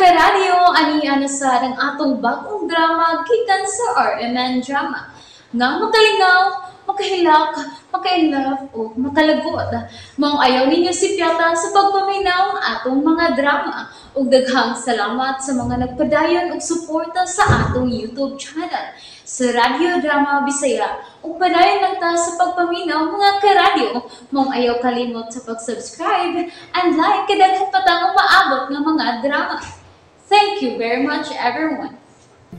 Karadyo, ani na sa ang atong bagong drama gikan sa RMN Drama nga makalingaw, makahilak, maka-inlove o makalagot. Maong ayaw ninyo sipyata sa pagpaminaw atong mga drama. Ug daghang salamat sa mga nagpadayon og suporta sa atong YouTube channel sa Radyo Drama Bisaya. Ug padayon lang ta sa pagpaminaw, mga karadyo. Maong ayaw kalimot sa pag-subscribe and like kay daghan pa tang umaabot nga mga drama. Thank you very much, everyone.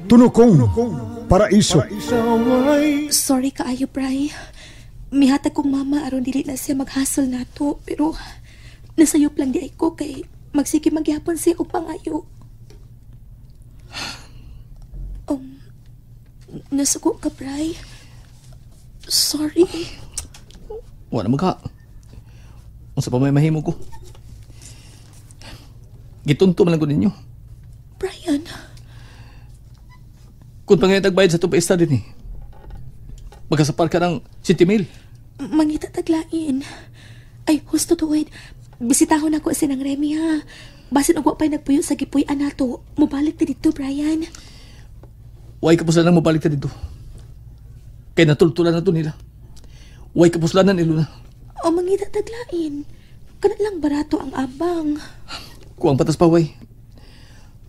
Tunukong Paraiso. Sorry kaayo, Bray. Mihatag kong mama aron dili na siya maghasol nato, pero nasayop lang di ay ko kay magsige magyapon siya og pangayo. Nasuko ka, Bray. Sorry. Wala naman ka. Unsa pa may mahimo ko? Gitunto man lang ko ninyo. Brian. Kung pangayang tagbayad sa itong paista din eh. Magkasapar ka ng 7,000. Mangita taglain. Ay, husto tuwid. Bisitahon ako si nang Remy ha. Basin og wa pa'y nagpuyo sa gipuy-an nato. Mubalik ta dito, Brian. Way kapuslanan mobalik ta dito. Kay natultulan na to nila. Way kapuslanan ilo na. O mangita taglain. Kana lang barato ang abang. Kuang patas pa way.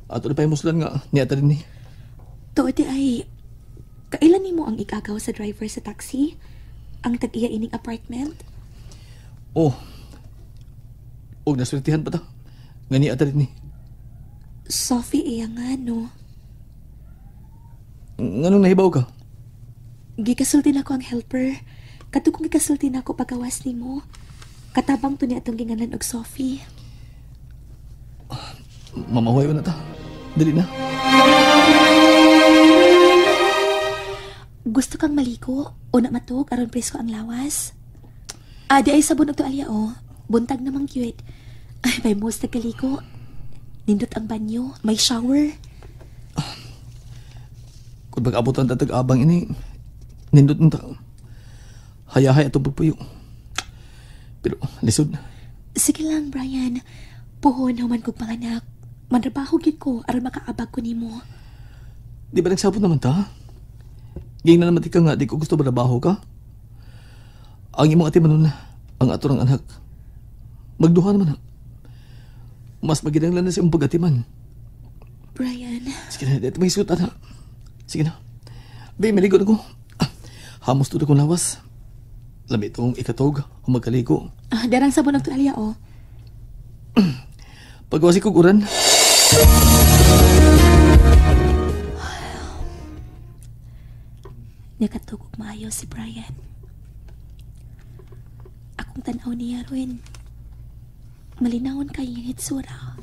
Ato na pa muslan nga niya ta din ni. Tuod di ay, kailan nimo ang igagaw sa driver sa taxi? Ang tag-iya ining apartment? Oh. Og nasultihan pa ta. Nga niya ta din ni. Sophie iya nga, no? Nganong nahibaw ka? Gikasulti na ko ang helper. Kadto kong gikasulti na ako pagawas nimo. Katabang to ni atong ginganan og Sophie. Mamahuay na ta. Dali na. Gusto kang maligo o na matug aron presko ang lawas? Ah, di ay sabon og tualya o. Buntag namang cute. Ay, may most nagkaligo. Nindot ang banyo, may shower. Kung pag-abutan tatag abang ini, nindot nta. Hayahay atong pagpuyo. Pero, lisod. Sige lang, Brian. Puhon, human kog panganak. Manrabaho gid ko aron makaabag ko nimo. Di ba nagsabot naman ta? Ging na naman ka nga, di ko gusto trabaho ka. Ang imong ati manon, ang ato ng anak. Magduha naman ha. Mas magidanglan na sa imong pag-atiman. Brian. Sige na, dito may suot na. Sige na. Be, maligo na ko. Ah, hamos to na kong lawas. Lami itong ikatog, humagkaligo. Ah, darang sabon ang tualya, oh. Pagwasi kong uran. Nakatugog maayo si Brian. Akong tanaw niya rin. Malinawon kay iyang hitsura.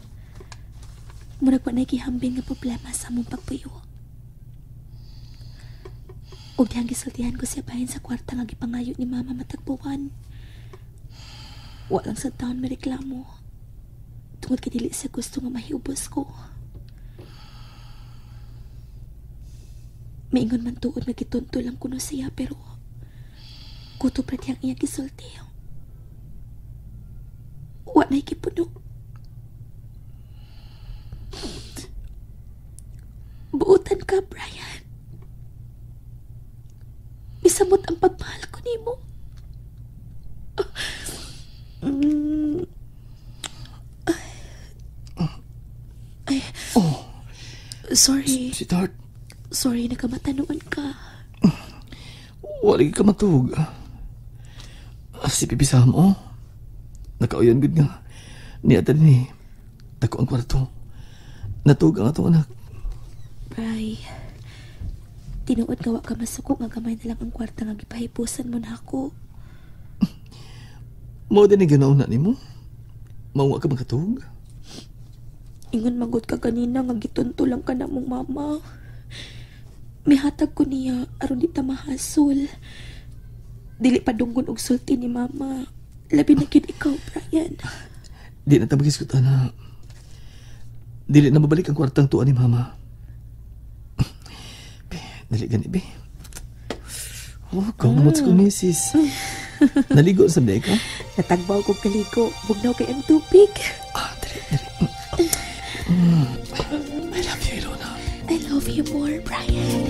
Murag wa nagihambing nga problema sa among pagpuyo. Ug dihang gisultihan ko siya bahin sa kwarta nga gipangayo ni Mama matagbuwan. Wa lang sa taon may reklamo. Tungod kay dili siya gusto nga mahiubos ko. Maingon man tuod nga gitunto lang kuno siya pero kutob ra diyang iyang gisulti. Wa na'y gipuno. Buotan ka, Brian. Misamot ang pagmahal ko nimo. Ay. Oh. Sorry. Sweetheart. Sorry, nakamatanuan ka. Wala ka matug. Si Pipi Sam, oh. Nakauyan gud nga. Niya ni. Dako ang kwarto. Natug ang atong anak. Bray, tinuod nga wa ka masuko nga gamay na lang ang kwarta nga gipahipusan mo na ako. Mao din ni ganaon na nimo? Mao wa ka makatug? Ingon magod ka kanina nga gitunto lang ka na mong mama. Mihatag ko niya aron di ta mahasol. Dili pa dunggon og sulti ni mama. Labi na gyud ikaw, Brian. Di na ta magisgutan na. Dili na mabalik ang kwartang tuwa ni mama. Be, dali gani, be. Oh, kamot ko, misis. Naligo sa day ka? Natagbaw kog kaligo. Bugnaw kay ang tubig. Ah, dali, dali. love you more, Brian.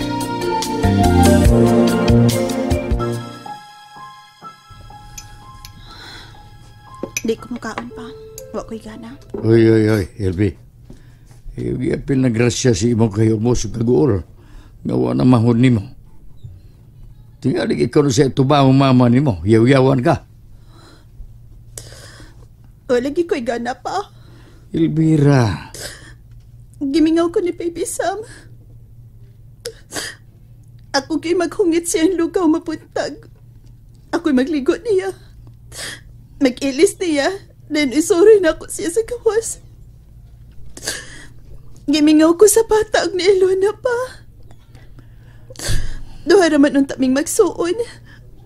Di ko mukaon pa. Wa ko'y gana. Oy, oy, oy, Elvi. Iyapil na grasya si imong kayo mo sa kaguol. Nga wa na mahod nimo. Tingali ikaw na sa ituba ang mama nimo. Yaw-yawan ka. O, lagi ko'y gana pa. Elvira. Gimingaw ko ni Baby Sam. Ako kay maghungit siyang lugaw mapuntag. Ako'y magligo niya. Mag-ilis niya. Then isuri na ako siya sa gawas. Gimingaw ko sa bata og ni Ilona pa. Duha raman unta ming magsuon.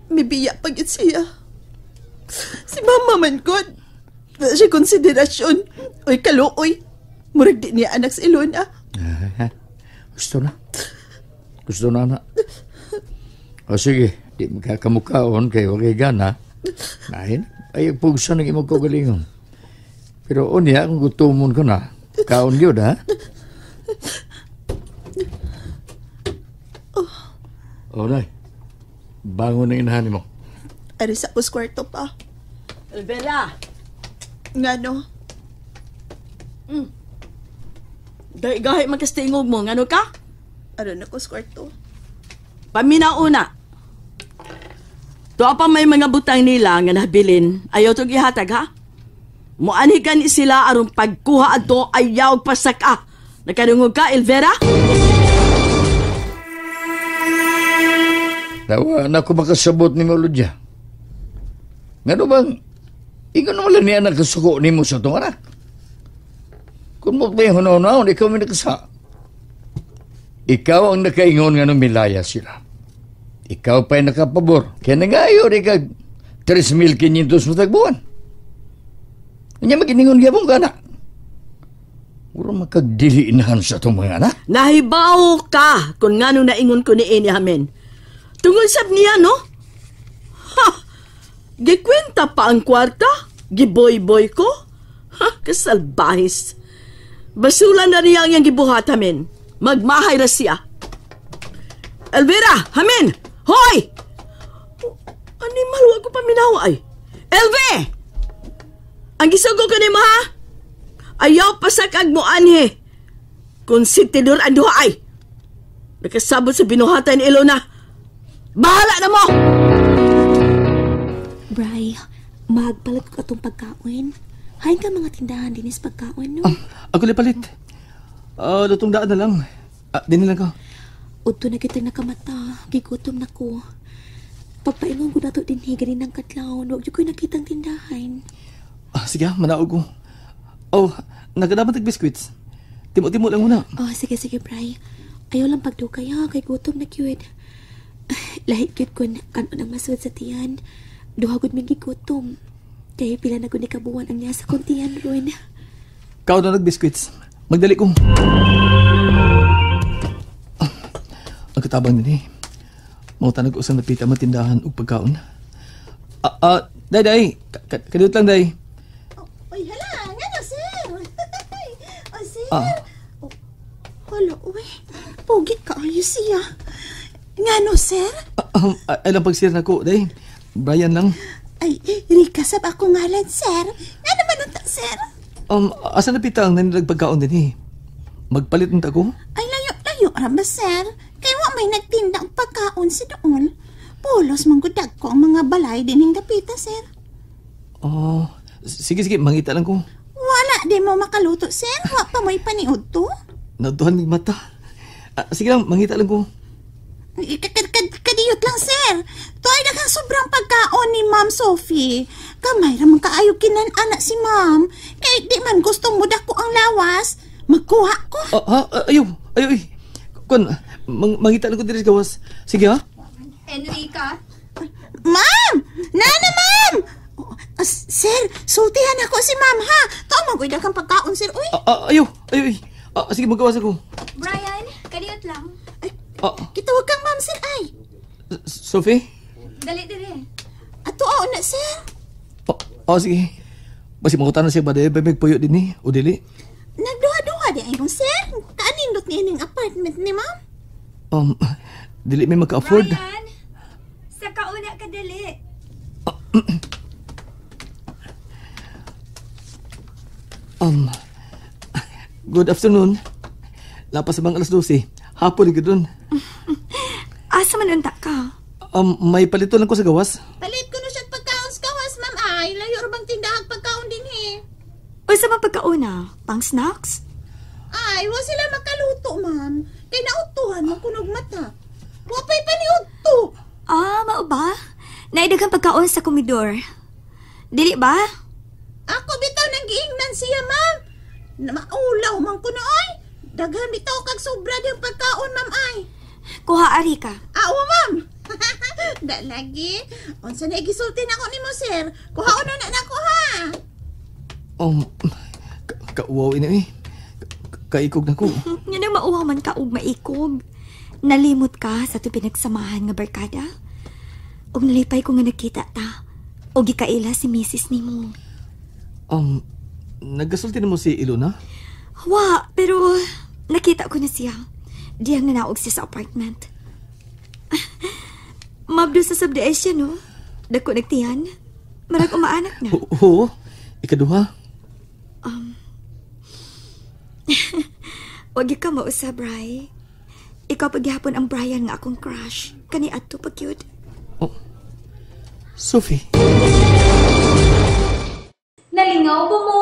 Mibiya pag siya. Si mama man gud. Wala siya konsiderasyon. Oy, kaluoy. Murag di niya anak si Ilona. Gusto na. Gusto na, anak. O sige, di magkakamukaon kay wagay gana. Nahin, ay pugsa ng imong kaugalingon. Pero unya, kung gutumon ko na, kaon yun, ha? Oh. O, nay. Bangon ng inahan mo. Ari sa akong kwarto pa. Elvira! Ngano? Gahi magkastingog mo, ngano ka? Aron ako sa kwarto. Paminaw una. Tuwa pa may mga butang nila nga nabilin, ayaw tong ihatag ha? Muanhi gani sila aron pagkuha adto ayaw pasaka. Nakadungog ka, Elvira? Tawa na ko makasabot ni mo, Lydia. Ngano bang, ikaw naman lang niya nakasuko ni mo sa itong anak. Kung mo pa yung hunaw-naon, ikaw may nakasa. Ikaw ang nakaingon nga nung milaya sila. Ikaw pa'y nakapabor. Kaya nangayo, ikaw 3,500 matagbuan. Kanya maginingon gyapon ka, anak. Puro makagdiliinahan sa itong mga anak. Nahibaw ka kung ngano naingon ko ni Eni Hamen. Tungod sab niya, no? Ha! Gikwenta pa ang kwarta? Giboy-boy ko? Ha! Kasalbahis. Basula na niya ang iyang gibuhat, Hamen. Magmahay ra siya. Elvira! Hamen! Hoy! Animal, wag ko paminaw ay. Elve! Ang gisugo ko ni mo, ha? Ayaw pasakag mo, anhe. Konsentidor ang duha ay. Nakasabot sa binuhatan ni Ilona. Bahala na mo! Bray, magpalit ko atong pagkaon. Hain ka mga tindahan dinis pagkaon, no? Ako lipalit. Lutong daan na lang. Dini lang ka. Udto na kitang nakamata. Gigutom na ko. Pagpaingon ko nato din ganin ng kadlawon. Huwag ko'y nakitang tindahan. Sige, manaog ko. Oh, nagkadapat tag biscuits. Timo-timo lang muna. Oh, sige, sige, Bray. Ayaw lang pagdukay, ha. Kay gutom na cute. Lahit cute kun kanon ang masud sa tiyan. Duha gud min gigutom. Kaya pila na gud ni kabuan ang niya sa kong tiyan ron. Kao na nag-biscuits. Magdali ko. Ang katabang din eh. Mautanag ko sa napita matindahan og pagkaon. Day, day. Kadiyot lang, day. Oy, hala. Ngano, sir? Oh, sir. Ah. Oh, hala, uy. Pogi ka ayo siya. Ngano, sir? Ay lang pagsir na ko, day. Brian lang. Ay, Rika, sab ako ngalan, sir. Ngano man unta, sir? Asa napita ang nanilag pagkaon din eh? Magpalit unta ko? Ay, layo-layo ra ba, sir? Kay wa may nagtinda og pagkaon si doon. Pulos manggudag ko ang mga balay dinhing dapita, sir. Oh, sige, sige, mangita lang ko. Wala di mo makaluto, sir. Wa pa mo'y paniud to. Natuhan mig mata. Sige lang, mangita lang ko. Kadiyot lang, sir. To ay daghang sobrang pagkaon ni Ma'am Sophie. Kamay ra man kaayo kinan-ana si Ma'am. Kay di man gustong mudak ko ang lawas. Magkuha ko. Ayaw, ayaw, ay. Kun, mangita lang ko diri sa gawas. Sige, ha? Enrica? Ma'am! Nana, ma'am! Oh, sir, sultihan ako si ma'am, ha? To, magoy daghang pagkaon, sir. Uy! Ayaw, ayaw, ay. Sige, magawas ako. Brian, kadiyot lang. Ay, kitawag kang ma'am, sir, ay. Sophie? Dali, dali. Ato, oo na, sir. Oh, sige. Basi makutan na siya ba, dahil ba magpuyo din eh? O dili? Nagduha-duha di ay sir. Kaanindot Niining apartment ni ma'am. Dili may maka-afford. Brian! Sa kauna ka dali. Good afternoon. Lapas sa bang alas 12. Hapon ka dun. Asa man unta ka? May palito lang ko sa gawas. Palit ko no siya pagkaon sa kawas, ma'am. Ay, layo ra bang tindahag pagkaon din he. Unsa man pagkauna? Pang snacks? Ay, wa sila makaluto, ma'am. Kay nautuhan man kunog mata. Wa pa'y paniudto. Ah, mao ba? Naidaghang pagkaon sa komedor. Dili ba? Ako bitaw nang giingnan siya, ma'am. Na maulaw man kuno oy. Daghan bitaw kag sobra diyang pagkaon, ma'am ay. Kuha ari ka. Awa, ma'am. Da lagi. Unsa na gisulti nako nimo, sir? Kuhaon na nako ha. Kauwaw ina eh. Kaikog na ko. Nga nang mauwaw man ka og maikog. Nalimot ka sa to pinagsamahan nga barkada. Og nalipay ko nga nakita ta. Og gikaila si misis nimo. Nagkasulti na mo si Ilona? Wa, pero nakita ko na siya. Diyang nanaog siya sa apartment. Mabdo sa sabdiay siya, no? Dako nagtiyan. Marag umaanak na. Oo, ikaduha. Wag ka mausab, Bray. Ikaw paghihapon ang Brian nga akong crush. Kani adto pa gyud. Oh, Sophie. Nalingaw ba mo?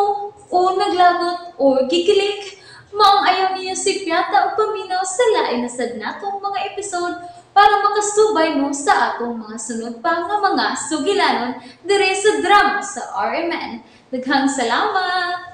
O naglagot o gikilig? Maong ayaw niyo si Piata o paminaw sa lain na sad natong mga episode para makasubay mo sa atong mga sunod pa nga mga sugilanon dire sa drama sa RMN. Daghang salamat!